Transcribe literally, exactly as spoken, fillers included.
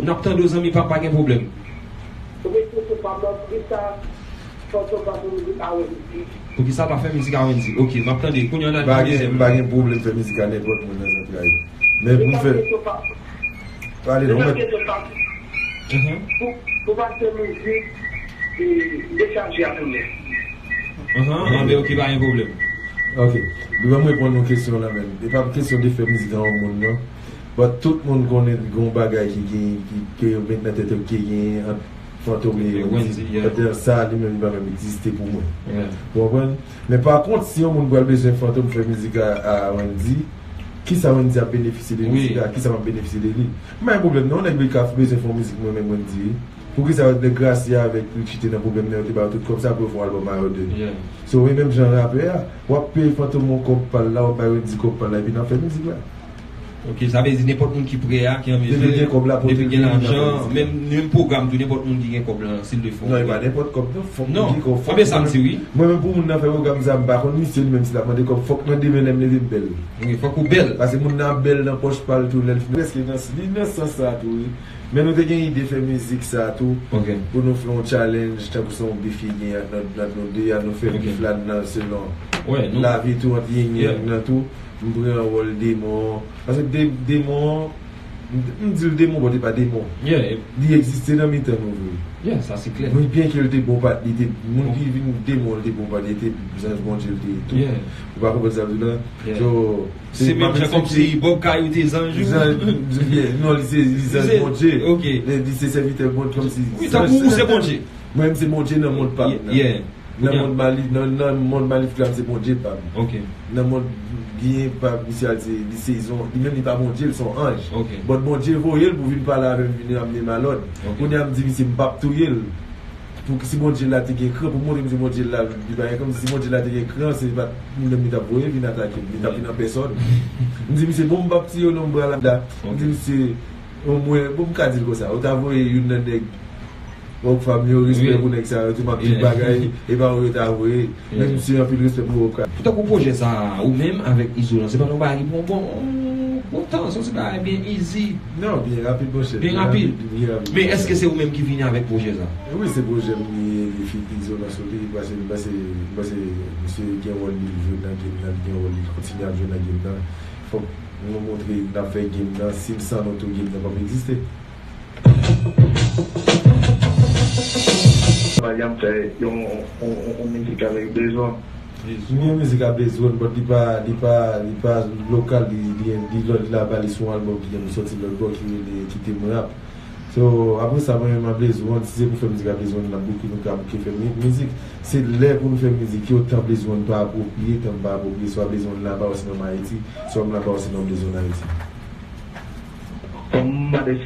N ap tande w, zanmi pa m, pa gen pwoblèm. Pou ki sa pa fè mizik a Wendy? Pou ki sa pa fè mizik a Wendy? Ok, m ap tande. Kounye a n al pou dezyèm. M pa gen pwoblèm fè mizik a nenpòt moun nan zantray. Men pou m fè. Pale non, men. Pou, pou pase mizik, e, dechaje a tounen. Anhan, anben, ok, pa gen pwoblèm. Ok. Li ban m reponn yon kesyon la menm. E pa kesyon de fè mizik a yon moun, non. But tout moun konnen gen yon bagay ki gen, ki, ke yo met nan tèt yo ke gen ant Fantom e Wendy. Wendy, yeah. Pètèt sa, li menm, li pa menm egziste pou mwen. Yeah. Ou konprann? Men pa kont, si yon moun pral bezwen Fantom fè mizik a, a Wendy, kisa Wendy ap benefisye de mizik la? Kisa m ap benefisye de li? M pa gen pwoblèm, non. Nèg li ka bezwen fè yon mizik mwen menm Wendy. Poukisa nèg Gracia avèk Richie te nan pwoblèm nan, yo te ba yo tout kòb sa pou yo fè yon albòm a yo de? Yeah. So, e menm jan rapè a, w ap peye Fantom yon kòb pa l la, w ap bay Wendy kòb pa l la, epi n ap fè mizik la. Ok, sa vle di nenpòt moun ki prè a, ki an mezi, depi gen kòb la, pote l, depi gen lajan, menm, menm pwogram tou, nenpòt moun ki gen kòb la, si l vle fè. Non, e pa nenpòt kòb, non, fòk moun gen kòb, fòk. Anben sa m di wi. Mwen menm pou moun nan fè pwogram sa, m pa konn misye li menm si l ap mande kòb, fòk nan demen lè m leve m bèl. Wi, fòk ou bèl. Paske moun nan ap bèl nan pòch pa l tou, lè l fin. Prèske nan, li nan sans sa tou, wi. Men nou te gen ide fè mizik sa tou, pou nou fè yon challenge, tankou se yon beef li gen ant, ant nou de a, nou fè beef la nan selon lavi tou, ant yin yang nan tou. M pran wòl demon. Paske de-, demon, m, m di l demon, but e pa demon. Li egziste nan mitan nou vre. Yeah, sa se klè. Mwen, byenke l te bon pa, li te, moun ki vin demon, li te bon pa, li te zanj Bondye, li te tou. Ou pa konprann sa m di w la? So, se menm jan kòmsi Bob Kayou te zanj ou? Zanj, yeah, non, li se, li zanj Bondye. Ok. Li se sèvitè Bondye, kòmsi. Wi, tankou ou se Bondye. Mwen, m se Bondye nan mond pa m nan. Yeah. Nan mond mali-, nan, nan mond malefik la, m se Bondye pa m. Ok. Nan mond byen pa m, misye al se, li se yon, li menm li pa Bondye, li se yon anj. Ok. But Bondye voye l pou vin pale avè m, vin ramenn m a lòd. Ok. Kounye a m di misye m p ap touye l. Pou si Bondye la te gen kran, pou montre misye Bondye la, li pa gen kran, si Bondye la te gen kran, se pa t li menm li t ap voye vin atake m, li t ap vin an pèsòn. M di misye, bon, m p ap tiye w non, m pral la. M di misye, omwen, bon, m ka di l konsa, ou ta voye youn nan nèg Rockfam yo, respè pou nèg sa yo tou, m ap di bagay, e pa ou yo ta voye. Men misye, anpil respè pou Rockfam. Tankou pwojè sa a, ou menm avèk Izolan, se pa t yon bagay ki pran bon, bon tan, se yon ti bagay byen easy. Non, byen rapid, monchè. Byen rapid. Byen rapid. Men èske se ou menm ki vini avèk pwojè sa? Wi, se pwojè m li ye, li fit Izolan sou li, paske m panse, m panse misye gen wòl li jwe nan game nan, li gen wòl li kontinye ap jwe nan game nan. Fòk nou montre n ap fè game nan, si n san nou tou game nan p ap egziste. Maryam fè yon, yon, yon, yon mizik avèk Blaze One. M gen mizik a Blaze One, but li pa, li pa, li pa lokal, li, li, li lòt, li laba, li sou yon albòm ki genlè sòti lòt bò ki rele Kite m rap. So, apre sa, mwen menm a Blaze One, si se pou fè mizik a Blaze One, n ap bouke, nou ka bouke fè mi-, mizik. Se lè pou nou fè mizik yo, tan Blaze One pa apwopriye, tan m pa apwopriye, swa Blaze One laba, osinon m Ayiti, swa m laba, osinon Blaze One Ayiti. Kòm m pa te